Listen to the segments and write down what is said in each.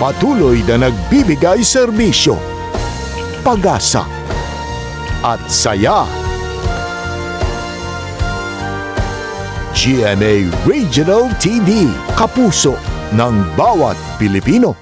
Patuloy na nagbibigay serbisyo, pag-asa, at saya. GMA Regional TV, kapuso ng bawat Pilipino.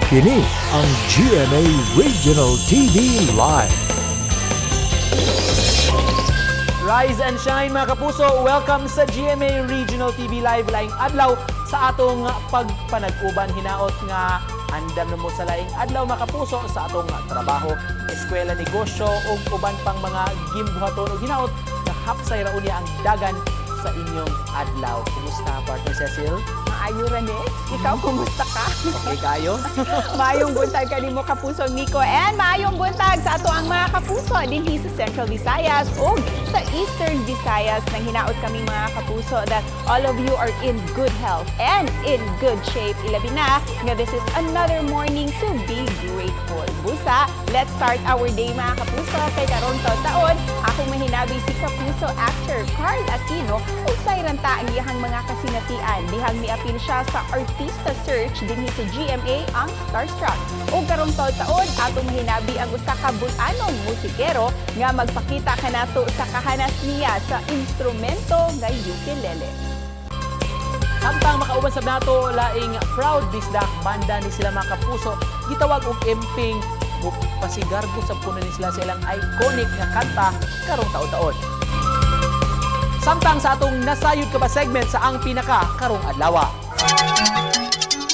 Kini ang GMA Regional TV Live. Rise and shine, mga kapuso! Welcome sa GMA Regional TV Live, laing adlaw sa atong pagpanag-uban. Hinaot nga andam na mo sa laing adlaw, mga kapuso, sa atong trabaho, eskwela, negosyo ug uban pang mga gimbuhaton ug hinaot nga hapsay ra unya ang dagan sa inyong adlaw. Kumusta, partner Cecil? Maayo ra, Nix. Ikaw, kumusta ka? Okay kayo? Maayong buntag kanimo, kapuso Miko, and maayong buntag sa ato ang mga kapuso dinhi sa Central Visayas ug sa Eastern Visayas. Nang hinaot kami, mga kapuso, that all of you are in good health and in good shape. Ilabi na nga this is another morning to be grateful. Busa, let's start our day, mga kapuso, kay karong taon-taon akong mahinabi si kapuso actor Carl Aquino ug sayran ta ang iyahang mga kasinatian dihang miapil siya sa Artista Search dinhi sa GMA, ang Starstruck. Ug karong taon-taon atong mahinabi ang usa ka bul-anong musikero nga magpakita kanato sa kahanas niya sa instrumento nga ukulele. Samtang makauban sa nato laing proud bisdak banda ni sila, mga kapuso, gitawag og Emping. Pasigarbo sa puno ni sila sa ilang iconic nga kanta karong taon-taon. Samtang sa atong Nasayod Ka Ba segment sa Ang Pinaka karong adlaw.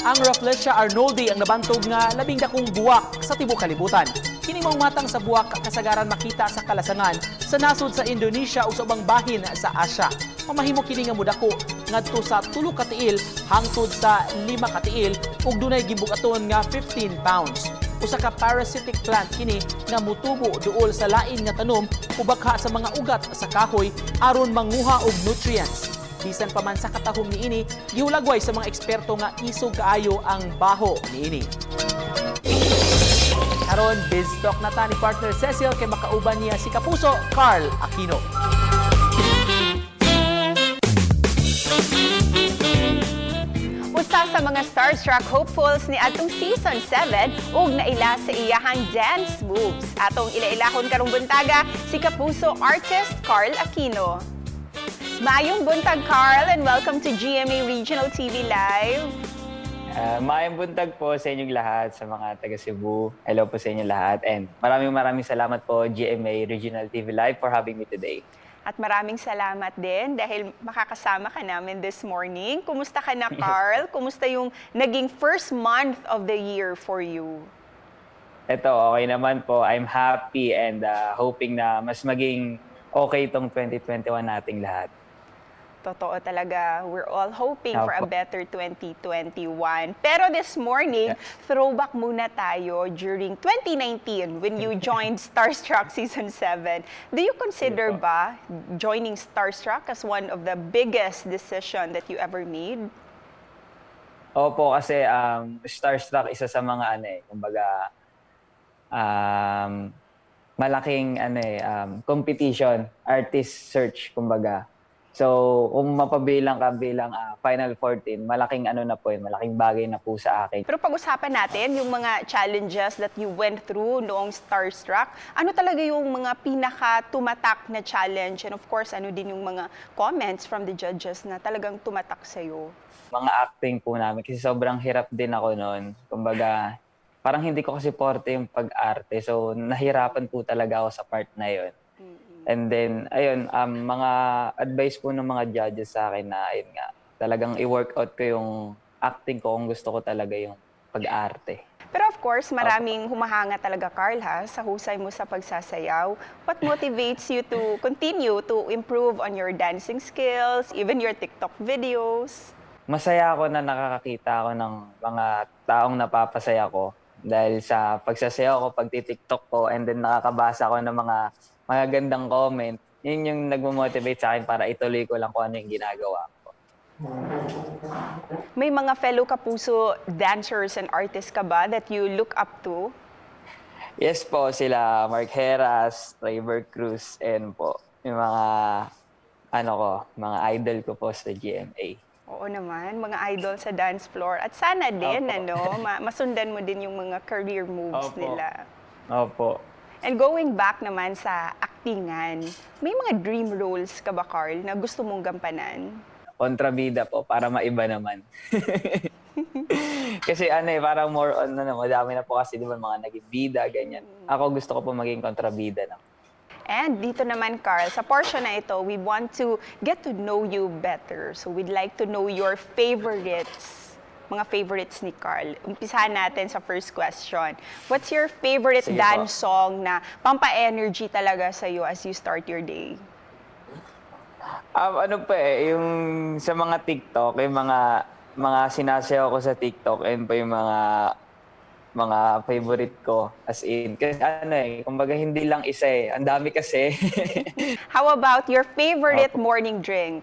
Ang Rafflesia arnoldi ang nabantog nga labing dakong buwak sa tibuok kalibutan. Kini maong matang sa buwak kasagaran makita sa kalasangan sa nasod sa Indonesia o sa ubang bahin sa Asia. Mamahimo kini nga mudako ngadto sa 3 ka tiil hangtod sa 5 ka tiil ug dunay gibugaton nga 15 pounds. Usa ka parasitic plant kini nga mutubo duol sa lain nga tanom ug bakha sa mga ugat sa kahoy aron manguha og nutrients. Bisan pa man sa katahom niini, gihulagway sa mga eksperto nga isog kaayo ang baho niini. Karon, biz talk na ta ni partner Cecil kay makauban niya si kapuso Carl Aquino. Usa sa mga Starstruck hopefuls ni atong season 7 ug naila sa iyahang dance moves. Atong ilailahon karong buntaga si kapuso artist Carl Aquino. Maayong buntag, Carl, and welcome to GMA Regional TV Live. Maayong buntag po sa inyong lahat, sa mga taga Cebu. Hello po sa inyong lahat. And maraming maraming salamat po, GMA Regional TV Live, for having me today. At maraming salamat din dahil makakasama ka namin this morning. Kumusta ka na, Carl? Kumusta yung naging first month of the year for you? Ito, okay naman po. I'm happy and hoping na mas maging okay itong 2021 nating lahat. Totoo talaga. We're all hoping for a Opo. Better 2021. Pero this morning, throwback muna tayo during 2019 when you joined Starstruck Season 7. Do you consider Sige po. Ba joining Starstruck as one of the biggest decision that you ever made? Opo, kasi Starstruck, isa sa mga ano eh, kumbaga malaking ano eh, competition, artist search, kumbaga. So, kung mapabilang ka bilang Final 14, malaking ano na po yun, malaking bagay na po sa akin. Pero pag-usapan natin yung mga challenges that you went through noong Starstruck. Ano talaga yung mga pinaka tumatak na challenge? And of course, ano din yung mga comments from the judges na talagang tumatak sa'yo? Mga acting po namin kasi sobrang hirap din ako noon. Kumbaga, parang hindi ko kasi forte yung pag-arte. So, nahirapan po talaga ako sa part na yun. And then, ayun, mga advice po ng mga judges sa akin na, ayun nga, talagang i-workout ko yung acting ko kung gusto ko talaga yung pag-arte. Pero of course, maraming humahanga talaga, Carl, ha, sa husay mo sa pagsasayaw. What motivates you to continue to improve on your dancing skills, even your TikTok videos? Masaya ako na nakakakita ako ng mga taong napapasaya ko. Dahil sa pagsasayaw ko, pagti-TikTok ko, and then nakakabasa ko ng mga magagandang comment, yun yung nagmo-motivate sa akin para ituloy ko lang kung ano yung ginagawa ko. May mga fellow Kapuso dancers and artists ka ba that you look up to? Yes po, sila Mark Herras, Rayver Cruz, and po, yung mga, ano ko, mga idol ko po sa GMA. Oo naman, mga idol sa dance floor. At sana din, ano, masundan mo din yung mga career moves nila. Opo. And going back naman sa aktingan, may mga dream roles ka ba, Carl, na gusto mong gampanan? Kontrabida po, para maiba naman. Kasi ano eh, parang more on, ano, madami na po kasi, di ba, mga naging bida, ganyan. Ako gusto ko po maging kontrabida na. And dito naman, Carl, sa portion na ito, we want to get to know you better. So we'd like to know your favorites, mga favorites ni Carl. Umpisahan natin sa first question. What's your favorite Sige po. dance song na pampa-energy talaga sa'yo as you start your day? Ano pa eh, yung sa mga TikTok, yung mga sinasayaw ko sa TikTok, ayun pa yung mga favorite ko, as in. Kasi ano eh, kumbaga hindi lang isa eh. Ang dami kasi. How about your favorite Opo. Morning drink?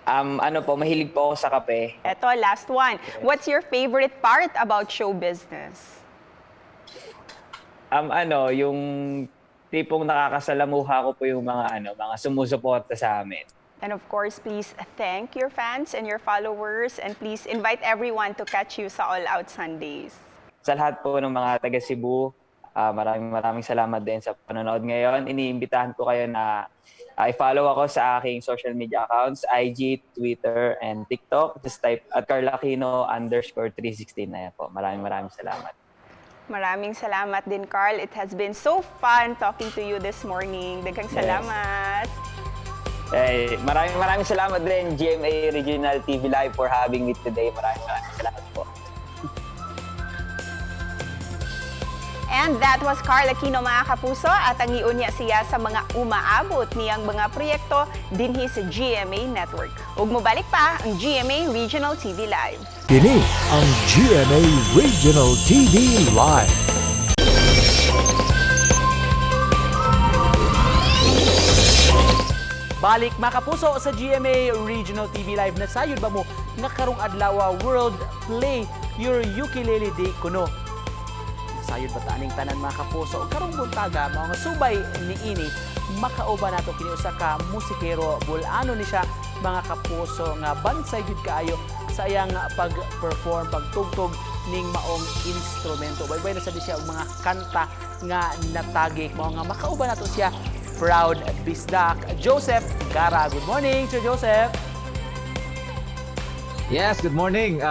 Ano po, mahilig po ako sa kape. Eto, last one. What's your favorite part about show business? Ano, yung tipong nakakasalamuha ko po yung mga ano, mga sumusuporta sa amin. And of course, please thank your fans and your followers, and please invite everyone to catch you sa All Out Sundays. Sa lahat po ng mga taga Cebu, maraming maraming salamat din sa panonood ngayon. Iniimbitahan ko kayo na i-follow ako sa aking social media accounts, IG, Twitter, and TikTok. Just type @CarlAquino_316 na yan po. Maraming maraming salamat. Maraming salamat din, Carl. It has been so fun talking to you this morning. Daghang salamat. Eh, maraming maraming salamat din, GMA Regional TV Live, for having me today. Maraming maraming salamat po. And that was Carl Aquino, mga kapuso, at ang iunya siya sa mga umaabot niyang mga proyekto dinhi sa GMA Network. Ug mobalik pa ang GMA Regional TV Live. Kini ang GMA Regional TV Live. Balik, mga kapuso, sa GMA Regional TV Live. Nasayod ba mo nga karong adlaw World Play Your Ukulele Day kuno? Nasayod ba ta aning tanan, mga kapuso? Karong buntaga, mga subay niini, makauban nato kini usa ka musikero. Bul-anon ni siya, mga kapuso, nga bansay gyud kaayo sa iyang pag-perform, pagtugtog ning maong instrumento. Baybay na sad siya og mga kanta nga natagik. Mao nga makauban nato siya, proud bisdak Joseph Gara. Good morning, Sir Joseph. Yes, good morning.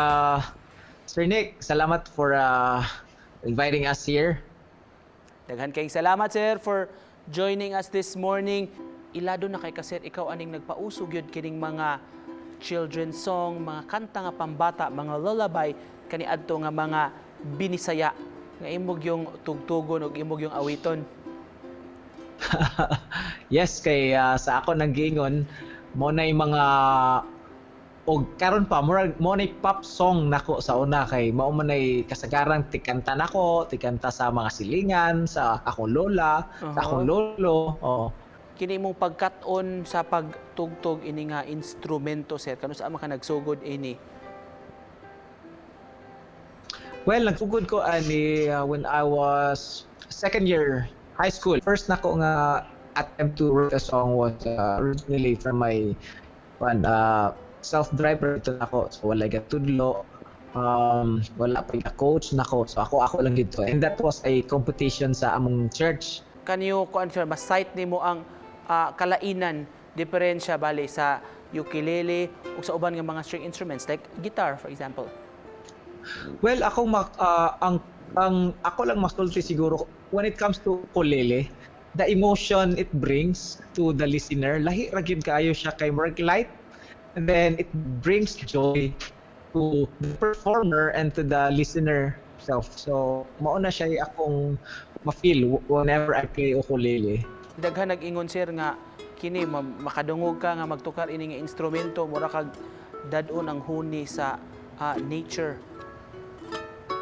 Sir Nick, salamat for inviting us here. Daghan kayong salamat, sir, for joining us this morning. Ilado na kay ka, sir, ikaw aning nagpausog yun kining mga children's song, mga kanta nga pambata, mga lullaby kaniadto nga mga Binisaya nga imog yung tugtugon ug imog yung awiton. Yes, kay sa ako nang giingon, mao na yung mga og karon pa murag mao na pop song nako sa una kay mao man nay kasagarang tikanta nako, tikanta sa mga silingan, sa akong lola, sa akong lolo. Oh. Kini imong pagkat-on sa pagtugtog ini nga instrumento, sir, kanus-a man ka nagsugod ini? Well, nagsugod ko ani when I was second year high school. First nako nga attempt to write a song was originally from my one self-driver ito nako. So wala gatudlo. Wala pa coach nako. So ako ako lang dito. And that was a competition sa among church. Kaniyo kuan, sir, mas-sight nimo ang kalainan, diferensya bali sa ukulele ug sa uban nga mga string instruments like guitar, for example? Well, ako ang ako lang masulti siguro when it comes to ukulele, the emotion it brings to the listener, lahi ra gyud kaayo siya kay murag light, and then it brings joy to the performer and to the listener self. So, mao na siya akong ma-feel whenever I play ukulele. Daghan nag-ingon, sir, nga kini makadungog ka nga magtukar ini nga instrumento, mura kag dad-on ang huni sa nature.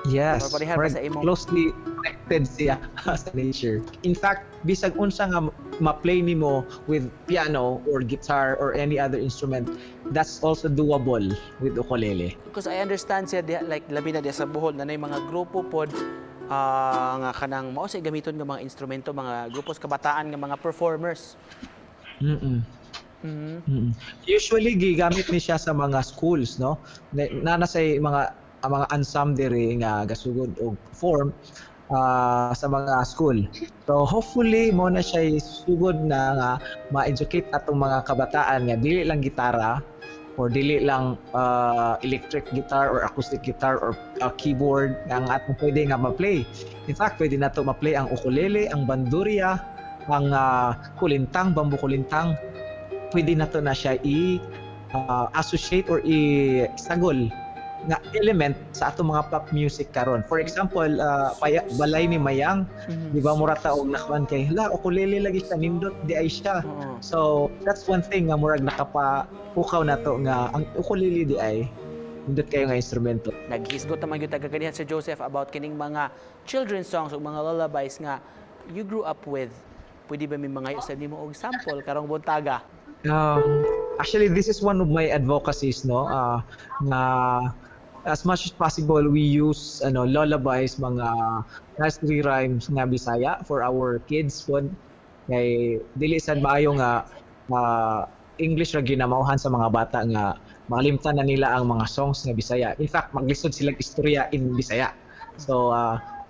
Yes. Or pareha pa Murag sa imong- closely connected siya sa nature. In fact, bisag unsa nga ma-play nimo with piano or guitar or any other instrument, that's also doable with ukulele. Because I understand siya diha, like labi na diha sa Bohol na mga grupo pod nga kanang mao sa gamiton nga mga instrumento, mga grupos kabataan nga mga performers. Usually gigamit ni siya sa mga schools, no? Na sa mga ang mga ensemble diri nga gasugod og perform sa mga school. So hopefully mo na siya sugod na nga ma-educate atong mga kabataan nga dili lang gitara or dili lang electric guitar or acoustic guitar or keyboard ang atong pwede nga ma-play. In fact, pwede nato ma-play ang ukulele, ang bandurria, ang kulintang, bamboo kulintang. Pwede nato na siya i associate or i-sagol nga element sa atong mga pop music karon. For example, Balay ni Mayang, di ba, mura ta og nakuan kay hala, ukulele lagi siya, nindot di ay siya. Oo. So that's one thing nga murag nakapapukaw nato nga ang ukulele di ay nindot kayo nga instrumento. Naghisgot naman gyud taga Sir Joseph about kining mga children's songs ug mga lullabies nga you grew up with. Pwede ba may mga usab nimo og sample karong buntaga? Actually, this is one of my advocacies, no? Na as much as possible, we use ano lullabies, mga nursery rhymes nga Bisaya for our kids pod. Kay dili sad maayo nga English ra ginamawhan sa mga bata nga malimtan na nila ang mga songs nga Bisaya. In fact, maglisod sila istorya in Bisaya. So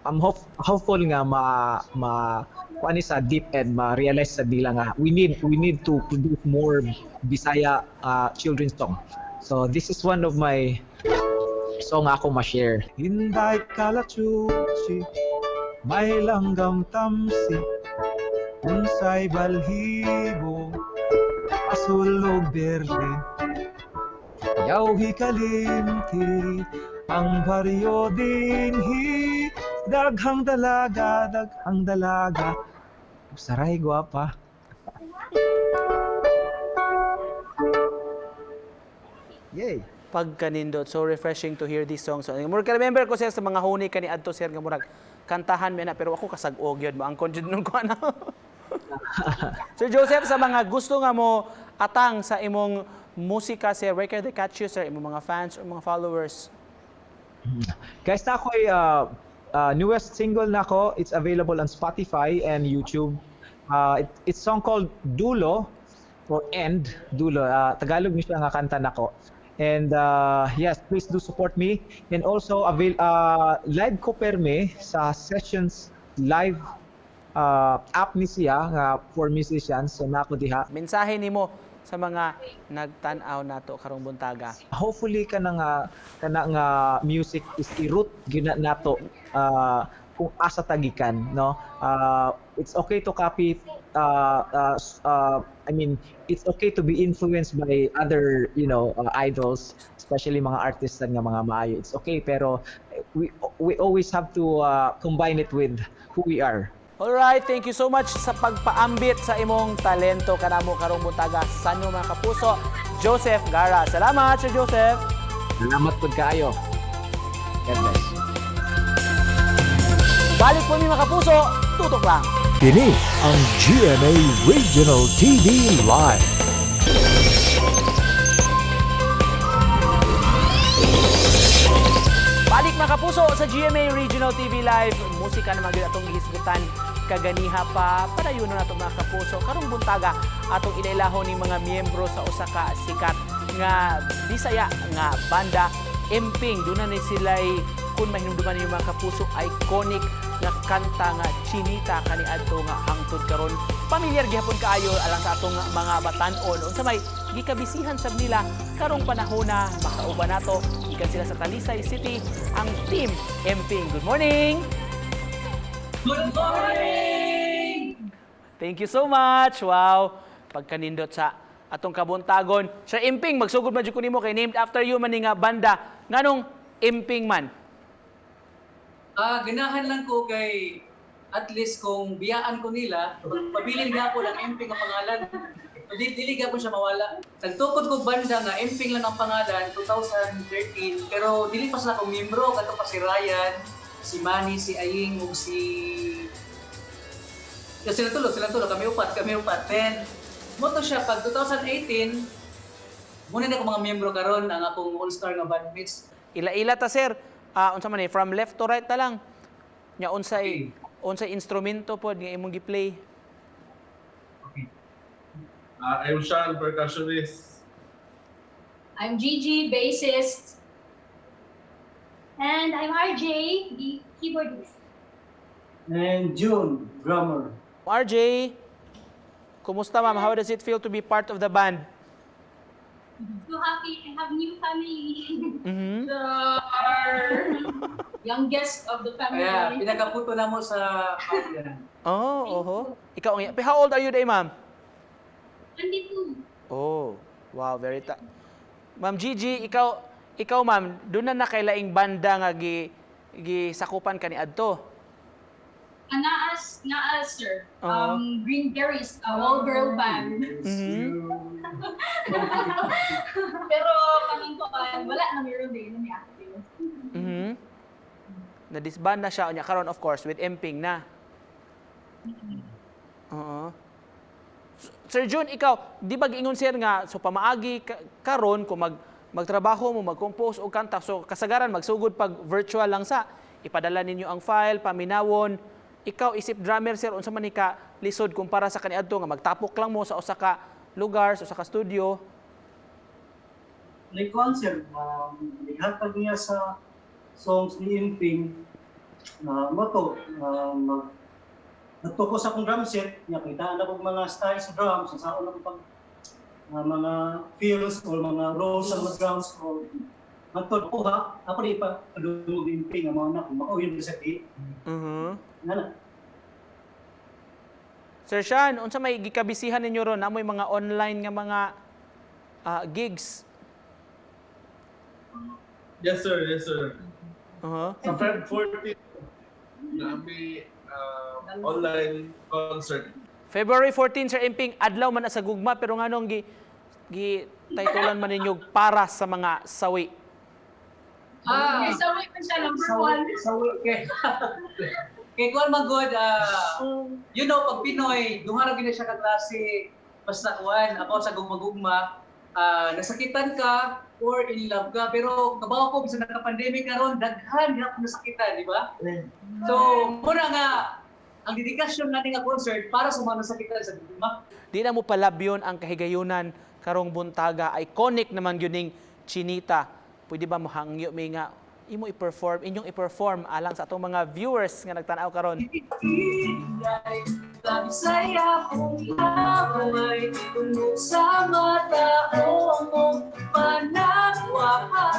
I'm hopeful nga ma ma kuan ni sa DepEd ma-realize sa nila nga we need to produce more Bisaya children's song. So this is one of my song ako ma-share. Inday kalachuchi, may langgam tamsi, unsay balhibo, asul ug berde. Yaw hikalimti, ang baryo dinhi, daghang dalaga, daghang dalaga. Saray, gwapa. Yay! Pagkanindot. So refreshing to hear these songs. So, murag ka remember ko, sir, sa mga huni kani adto, sir, nga murag kantahan mi na pero ako kasag-og yun maangkon jud nung kuan. Sir Joseph, sa mga gusto nga mo atang sa imong musika, sir, where can they catch you, sir, imong mga fans or mga followers? Guys, na ako'y newest single na ako. It's available on Spotify and YouTube. It's song called Dulo or End Dulo. Tagalog ni siya nga kanta nako. And yes, please do support me. And also avail live ko perme sa Sessions Live app ni siya nga for musicians. So nako diha. Mensahe nimo sa mga nagtan-aw nato karong buntaga. Hopefully kana nga music is i-root gina nato kung asa tagikan, no? It's okay to copy, I mean, it's okay to be influenced by other idols, especially mga artists nga mga maayo. It's okay, pero we always have to combine it with who we are. Alright, thank you so much sa pagpaambit sa imong talento kanamo karong buntaga sa inyo, mga kapuso. Joseph Gara. Salamat, Sir Joseph. Salamat pud kaayo. God bless. Balik po mi, mga kapuso, tutok lang. Kini ang GMA Regional TV Live. Balik, mga kapuso, sa GMA Regional TV Live. Musika naman gyud atong gihisgutan kaganiha pa. Padayon na nato, mga kapuso. Karong buntaga atong ilailahon ni mga miyembro sa usa ka sikat nga Bisaya nga banda, Emping. Duna ni sila'y, kung mahinumduman ninyo, mga kapuso, iconic nga kanta nga Chinita kaniadto nga hangtod karon pamilyar gihapon kaayo alang sa atong mga batan-on. Unsa may gikabisihan sab nila karong panahona, makauban nato gikan sila sa Talisay City, ang Team Emping. Good morning! Good morning! Thank you so much. Wow. Pagkanindot sa atong kabuntagon. Sir Emping, magsugod man jud ko nimo kay named after you man ni nga banda. Nganong Emping man? Ah, ganahan lang ko kay at least kung biyaan ko nila, pabilin nga ako lang Emping ang pangalan. So, dili gapon siya mawala. Nagtukod ko banda nga Emping lang ang pangalan, 2013, pero dili pa sila akong miyembro, kato pa si Ryan, si Manny, si Aying ug si. Ya, sila tulo, kami upat. Then, mo to siya, pag 2018, muna na ako mga miyembro karon ang akong all-star nga bandmates. Ila-ila ta, sir. Ah, unsa man eh, from left to right ta lang. Nya unsay unsay instrumento pod nga imong gi-play? I'm Sean, percussionist. I'm Gigi, bassist. And I'm RJ, the keyboardist. And June, drummer. RJ, kumusta, ma'am? How does it feel to be part of the band? So happy to have new family. Youngest of the family. Kaya pinakaputo na mo sa pamilya. Oh, oho. Ikaw ang How old are you day, ma'am? 22. Oh, wow, very ta. Ma'am Gigi, ikaw ma'am, doon na nakailaing banda nga gi gisakupan ka ni adto. Naas, naas, sir. Oo. Green Berries, a all-girl band. Pero kanang kuan, wala na meron din na active. Na-disband na siya unya karon, of course with Emping na. Oo. Sir June, ikaw, di ba giingon sir nga so pamaagi karon kung magtrabaho mo, mag-compose og kanta, so kasagaran magsugod pag virtual lang sa ipadala ninyo ang file, paminawon. Ikaw isip drummer, sir, unsa man ni ka lisod kumpara sa kaniadto nga magtapok lang mo sa usa ka lugar, sa usa ka studio? Like concert, naghatag niya sa songs ni Imping na moto, mag nagtuko sa akong drum set, niya kita na kong mga styles sa drums, sa ako pag mga fills or mga rolls sa mga drums or hantod ko ha, ako di pa padungog ni Imping ang mga anak ko, makauyon sa di. Nga na. Sir Sean, unsa may gikabisihan ninyo ron? Namoy mga online nga mga gigs? Yes, sir. Yes, sir. Sa Feb 14, nami online concert. February 14, Sir Emping, adlaw man na sa gugma, pero nganong gi gi titulan man ninyo "Para sa Mga Sawi"? Ah, May sawi pa siya, number Sawi, one. sawi. Kay kuan man good, pag Pinoy, duha ra gyud na siya ka klase basta kuan about sa gugma-gugma, nasakitan ka or in love ka, pero kabaw ko bisan naka-pandemic karon, daghan gyud nasakitan, di ba? So, muna nga ang dedikasyon natin nga concert para sa mga nasakitan sa gugma. Di na mo palabyon ang kahigayunan karong buntaga. Iconic naman gyud ning "Chinita". Pwede ba mohangyo mi nga imo i-perform, inyong i-perform alang sa atong mga viewers nga nagtan-aw karon? Saya kong laway tungod sa mata mong panagwahay.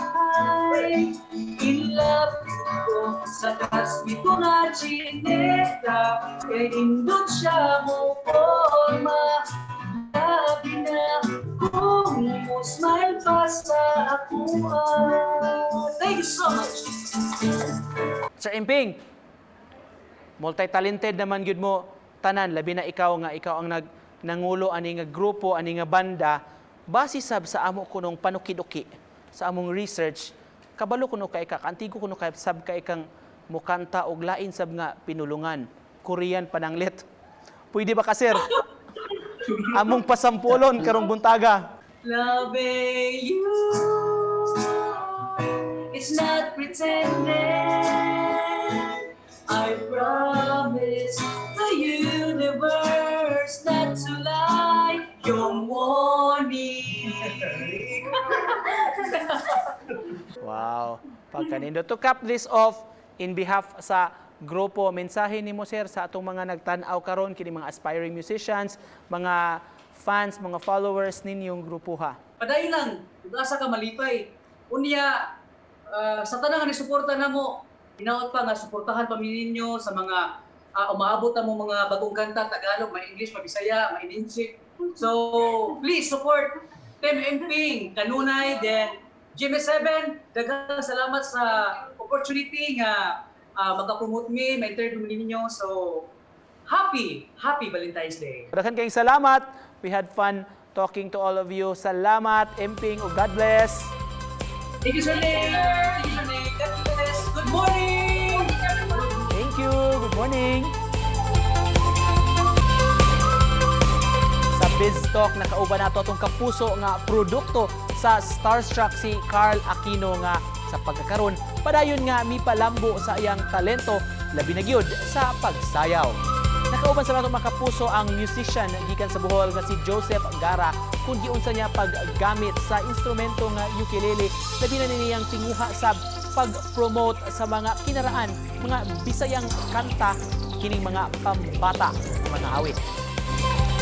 In love ko sa kasbito nga chineta, kay indot siya mo forma. Labi na kung mo smile pa sa ako. Thank you so much. Sir Imping, multi-talented naman gyud mo tanan, labi na ikaw nga ikaw ang nag nangulo ani nga grupo, ani nga banda. Base sab sa amo kunong panukiduki, sa among research, kabalo kuno kay ka, kantigo kuno kay sab kay kang mukanta og lain sab nga pinulungan, Korean pananglit. Pwede ba ka, sir? Among pasampolon karong buntaga. Loving you, it's not pretending. I promise the universe not to lie. Your warning. Wow. Pagkanindo. To cap this off, in behalf sa grupo, mensahe nimo, sir, sa atong mga nagtan-aw karon kini mga aspiring musicians, mga fans, mga followers ninyong grupo ha. Padayon lang, ug asa ka malipay. Unya, sa tanan nga nisuporta namo, hinaot pa nga suportahan pa mi ninyo sa mga umaabot na mo mga bagong kanta, Tagalog, may English, may Bisaya, may Intsik. So, please support Team Emping, kanunay, then GMA7, daghang salamat sa opportunity nga maka-promote me, ma-interview mi ninyo. So, happy, happy Valentine's Day. Daghan kayong salamat. We had fun talking to all of you. Salamat, Emping, ug God bless. Thank you, Sir Nick. Thank you, Sir Nick. God bless. Good morning. Thank you. Good morning. Sa Biz Talk, nakauban nato atong kapuso nga produkto sa Starstruck, si Carl Aquino, nga sa pagkakaron padayon nga mipalambo sa iyang talento, labi na gyud sa pagsayaw. Nakauban sa atong mga kapuso ang musician gikan sa Bohol nga si Joseph Gara, kung giunsa niya paggamit sa instrumento nga ukulele, labi na niyang tinguha sa pag-promote sa mga kinaraan, mga Bisayang kanta, kining mga pambata, mga awit.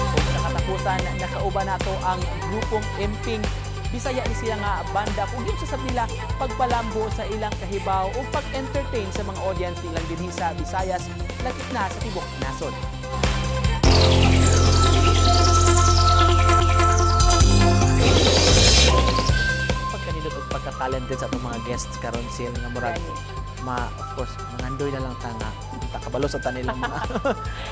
Ug sa katapusan, nakauban nato ang grupong Emping. Bisaya ni sila nga banda, kung giunsa sab nila pagpalambo sa ilang kahibaw o pag-entertain sa mga audience nilang dinhi sa Visayas, lakip na sa tibok nasod. Pagkanindot og pagka-talented sa atong mga guests karon sila nga murag ma of course mangandoy na lang ta nga takabalo sa tanilang mga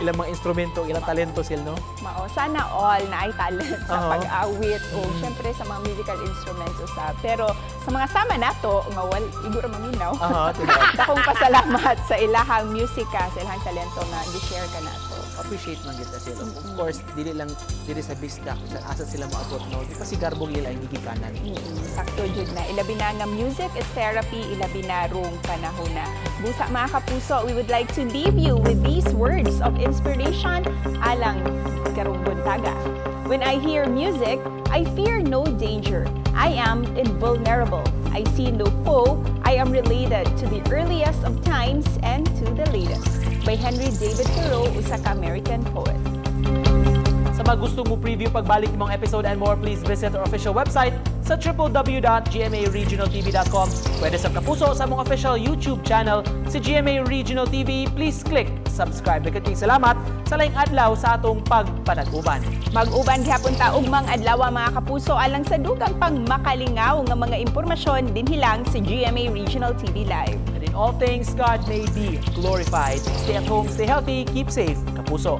ilang mga instrumento, ilang talento sila, no? Mao, sana all naay talent sa pag-awit o syempre sa mga musical instruments usab. Pero sa mga sama nato nga wal iguro maminaw. Tinuod. Dakong pasalamat sa ilahang musika, sa ilahang talento nga gi-share ka nato. Appreciate man gyud ta sila. Of course, dili lang diri sa Bisdak, sa asa sila moabot, no? Di pa si garbong nila ang gigikanan. Sakto jud na. Ilabi na nga music is therapy, ilabi na rong panahon na. Busa, mga kapuso, we would like to leave you with these words of inspiration alang karong buntaga. "When I hear music, I fear no danger. I am invulnerable. I see no foe. I am related to the earliest of times and to the latest." By Henry David Thoreau, usa ka American poet. Sa mga gusto mo preview pagbalik ng mga episode and more, please visit our official website sa www.gmaregionaltv.com. Pwede sa kapuso sa among official YouTube channel, si GMA Regional TV. Please click subscribe. Daghang salamat sa laing adlaw sa atong pagpanag-uban. Mag-uban gihapon ta ugmang adlaw, mga kapuso, alang sa dugang pang makalingaw nga mga impormasyon dinhi lang sa GMA Regional TV Live. And in all things, God may be glorified. Stay at home, stay healthy, keep safe, kapuso.